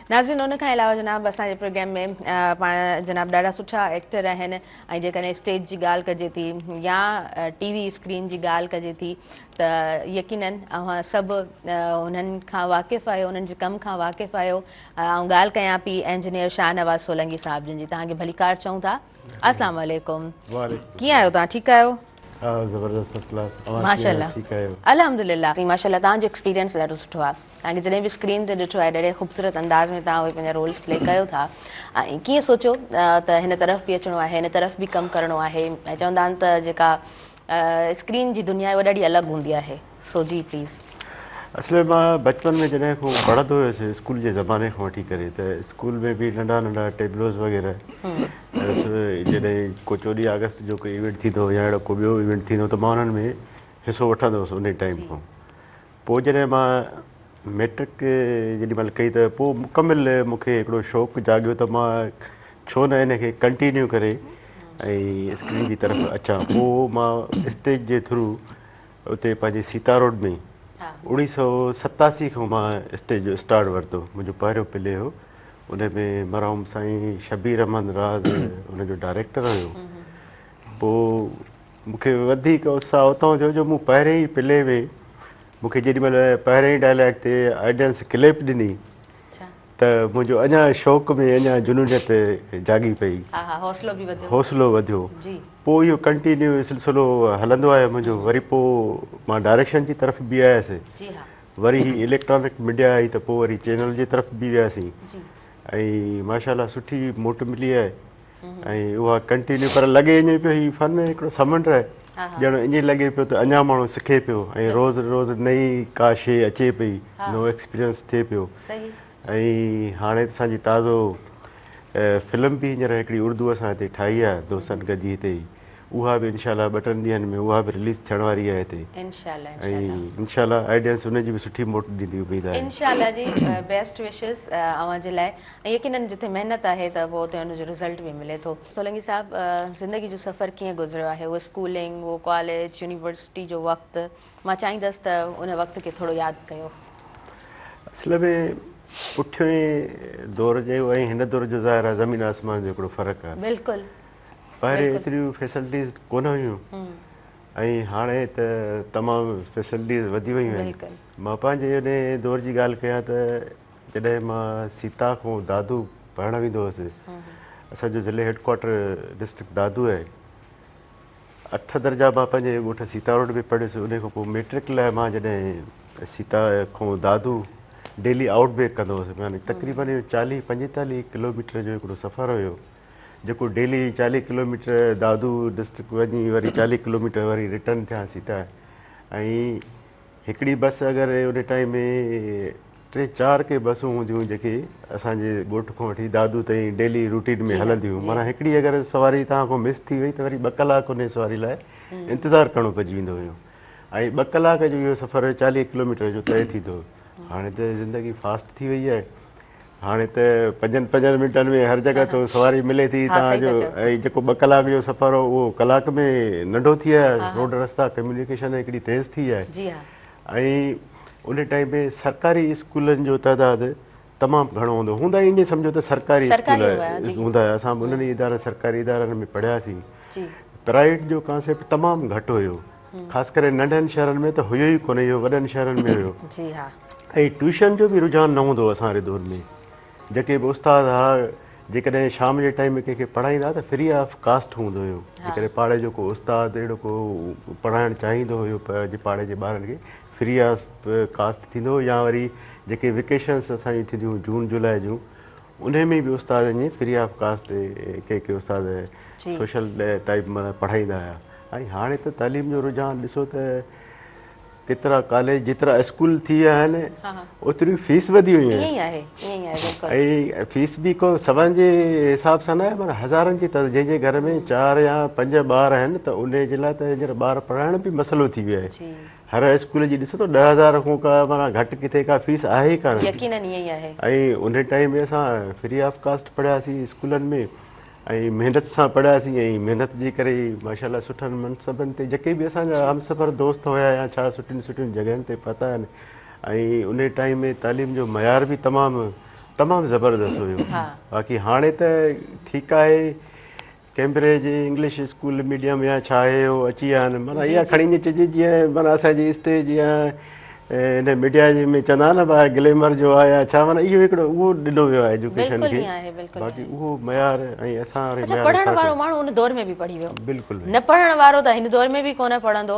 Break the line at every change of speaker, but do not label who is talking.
ناظرين ان کان علاوه جناب اسان جي پروگرام ۾ پاڻ جناب ڏاڍا سٺا ايڪٽر آهن ۽ جيڪڏهن اسٽيج جي ڳالهه ڪجي ٿي يا ٽي وي اسڪرين جي ڳالهه ڪجي ٿي ته يقينن اوهان سڀ انهن کان واقف آهيو، انهن جي ڪم کان واقف آهيو. آئون ڳالهه ڪيان پي انجنيئر شاهنواز سولنگي صاحب جن جي. توهان کي ڀليڪار چئون ٿا. السلام عليڪم، ڪيئن آهيو توهان؟ ٺيڪ آهيو؟
زبردست، فرسٽ ڪلاس.
ماشاءالله،
ٺيڪ آهيو؟
الحمدلله ماشاءالله. توهان جو ايڪسپيرينس ڏاڍو سٺو آهي. توهان کي جڏهن به اسڪرين تي ڏٺو آهي ڏاڍي خوبصورت انداز ۾ توهان اهي پنهنجا رولز پلي ڪيو ٿا ۽ ڪيئن سوچيو ته هن طرف به اچڻو آهي، هن طرف به ڪم ڪرڻو آهي؟ ۽ چوندا آهن ته جيڪا اسڪرين جي دنيا آهي اها ڏاڍي الڳ هوندي آهي، سو جي پليز.
اصل ۾ مان بچپن ۾ جڏهن کان پڙهندو هيس اسڪول جي زماني کان وٺي ڪري ته اسڪول ۾ به ننڍا ننڍا ٽيبلوز وغيره جڏهن ڪو 14 آگسٽ جو ڪو ايونٽ ٿيندو هو يا اهڙو ڪو ٻيو ايونٽ ٿيندو ته مان انهن ۾ حصو وٺندو هوس انهي ٽائيم کان پوء جڏهن مان ميٽرڪ جيڏي مهل ڪئي ته پوء مڪمل مون کي هڪڙو شوق جاڳيو ته مان ڇو نه ان کي ڪنٽينيو ڪري ۽ اسڪرين جي طرف اچان. پوء مان اسٽيج جي ٿرو اتي پنهنجي سيتا روڊ ۾ 1987 کان مان اسٽيج جو اسٽارٽ ورتو. منهنجو پهريون پلي هو، ان ۾ مرحوم سائين شبير احمد راز ان جو ڊائريڪٽر هيو. پوء مون کي وڌيڪ اتساهه اتان ٿيو جو مون پهرين ئي پلي ۾ مون کي جيڏي مهل پهرين ئي ڊائلاگ تي آڊينس ڪليپ ڏني ته منهنجو اڃا شوق ۾ اڃا جنونيت جاڳي پئي،
حوصلو به وڌيو،
حوصلو وڌيو. پوء اهو ڪنٽينيو سلسلو هلندو آيو منهنجو. وري پوء مان ڊائريڪشن جي طرف به آيس، وري هي اليڪٽرانڪ ميڊيا آئي ته پوء وري چينل جي طرف به وياسين ۽ ماشاء الله سٺي موٽ ملي آهي ۽ اها ڪنٽينيو. پر لڳي ائين پيو هي فن هڪڙو سمنڊ آهي، ڄڻ ائين لڳي پيو ته اڃا ماڻهو سکي پيو ۽ روز روز نئين ڪا شي اچي پئي، نئون ايڪسپيرينس ٿئي پيو. ۽ هاڻي ته اسان جي تازو فلم به هينئر هڪڙي اردو اسان هتي ٺاهي آهي دوستن گڏجي هتي ئي، اها به انشاء الله ٻه ٽن ڏينهن ۾ اها به رليز ٿيڻ واري آهي هتي ۽ انشاء الله آڊينس ان جي به سٺي موٽ ڏيندي اميد آهي.
انشاء الله جي بيسٽ وشز اوهان جي لاء ۽ يقينن جتي محنت آهي ته پوء اتي ان جو رزلٽ به ملي ٿو. سولنگي صاحب زندگي جو سفر ڪيئن گذريو آهي، اهو اسڪولنگ، اهو ڪاليج، يونيورسٽي جو وقت، مان چاهيندس ته ان وقت کي ٿورو ياد ڪيو.
اصل ۾ پٺئين دور جو ۽ هن دور جو ظاهر آهي زمين آسمان جو هڪڙو فرق آهي.
بلڪل.
پهرين ايتريون فيسلٽيز ڪونه هيون ۽ هاڻي ته تمام فيسلٽيز وڌي ويون آهن. مان پنهنجي ان دور جي ڳالهه ڪيان ته جڏهن مان سيتا کان دادو پڙهڻ ويندو هوس، اسان جو ضلعي هيڊ ڪوارٽر ڊسٽرڪٽ دادو آهي، 8 درجا مان پنهنجي ڳوٺ سيتا روڊ ۾ پڙهيس، ان کان پوء ميٽرڪ لاء مان جڏهن سيتا کان دادو ڊيلي آئوٽ بيڪ ڪندو هوس، يعني تقريبن اهو 40 45 ڪلوميٽر جو هڪڙو سفر هيو، جيڪو ڊيلي 40 ڪلوميٽر دادو ڊسٽرڪٽ وڃي وري 40 ڪلوميٽر وري ريٽرن ٿيان سيتا، ۽ هڪڙي بس اگر ان ٽائيم ۾ ٽي چار ڪي بسون هونديون هيون جيڪي اسان جي ڳوٺ کان وٺي دادو تائين ڊيلي روٽين ۾ هلنديون هيون، معنيٰ هڪڙي اگر سواري توهان کان مس ٿي وئي ته وري 2 ڪلاڪ ان سواري لاء انتظار ڪرڻو پئجي ويندو هيو ۽ 2 ڪلاڪ جو اهو سفر 40 ڪلوميٽر جو طئي ٿيندو هو. هاڻي ته زندگي فاسٽ ٿي وئي آهي، هاڻي ته پنجن پنجن منٽن ۾ هر جڳهه تان سواري ملي ٿي توهان جو، ۽ جيڪو 2 ڪلاڪ جو سفر هو اهو ڪلاڪ ۾ ننڍو ٿي ويو آهي. روڊ رستا ڪميونيڪيشن هڪڙي تيز ٿي آهي ۽ ان ٽائيم ۾ سرڪاري اسڪولن جو تعداد تمام گهڻو هوندو هو. هوندا ائين سمجهو ته سرڪاري اسڪول هوندا هيا، اسان به انهن ئي ادارن سرڪاري ادارن ۾ پڙهياسين. پرائيويٽ جو ڪانسيپٽ تمام گهٽ هيو، خاص ڪري ننڍن شهرن ۾ ته هيو ئي ڪونه، اهو وڏن شهرن ۾ هيو. ۽ ٽيوشن جو به رجحان نه هوندو هو اسان واري دور ۾، جيڪي به استاد ها جيڪڏهن شام جي ٽائيم ۾ ڪنهن کي پڙهائيندا ته فري آف ڪاسٽ هوندو هيو. جيڪڏهن پاڙي جو ڪو استاد اهڙو ڪو پڙهائڻ چاهيندو هيو پنهنجي پاڙي جي ٻارن کي فري آف ڪاسٽ ٿيندو هو، يا وري جيڪي ويڪيشنس اسان جون ٿينديون هيون جون جولاء جون انهي ۾ به استاد ائين فري آف ڪاسٽ ڪي ڪي استاد سوشل ٽائيپ مان پڙهائيندا هيا. ۽ هاڻي ته تعليم جو رجحان ڏسو ته ڪيترا ڪاليج جيترا اسڪول ٿي ويا آهن اوتريون فيس وڌي ويون
آهن.
۽ فيس به ڪو سون جي حساب سان نه آهي پر هزارن جي، ته جنهن جي گهر ۾ 4 يا 5 ٻار آهن ته ان جي لاء ته هينئر ٻار پڙهائڻ به مسئلو ٿي ويو آهي. هر اسڪول جي ڏسو ته 10,000 کان ڪا معنيٰ گهٽ ڪٿي ڪا فيس آهي ئي ڪانه.
يقينن ائين ئي آهي.
۽ ان ٽائيم ۾ اسان فري آف ڪاسٽ پڙهياسين اسڪولن ۾ ۽ محنت سان پڙهياسين ۽ محنت جي ڪري ئي ماشاء الله سٺن منصبن تي جيڪي به اسان جا همسفر دوست هيا يا ڇا سٺين سٺين جڳهين تي پهتا آهن. ۽ ان ٽائيم ۾ تعليم جو معيار به تمام تمام زبردست هيو. باقي هاڻي ته ٺيڪ آهي ڪيمبرج انگلش اسڪول ميڊيم يا ڇا آهي اهو اچي ويا آهن معنيٰ اها کڻي ائين چئجي جيئن معنيٰ اسان جي اسٽيج يا هن ميڊيا جي ۾ چوندا آهن نه ڀاء گليمر جو آهي يا ڇا معنيٰ اهو هڪڙو اهو ڏنو ويو آهي ايجوڪيشن کي باقي اهو معيار ۽ اسان واري
معيار پڙهڻ وارو ماڻهو ان دور ۾ به پڙهي ويو
بلڪل
نه پڙهڻ وارو ته هن دور ۾ به ڪونه پڙهندو.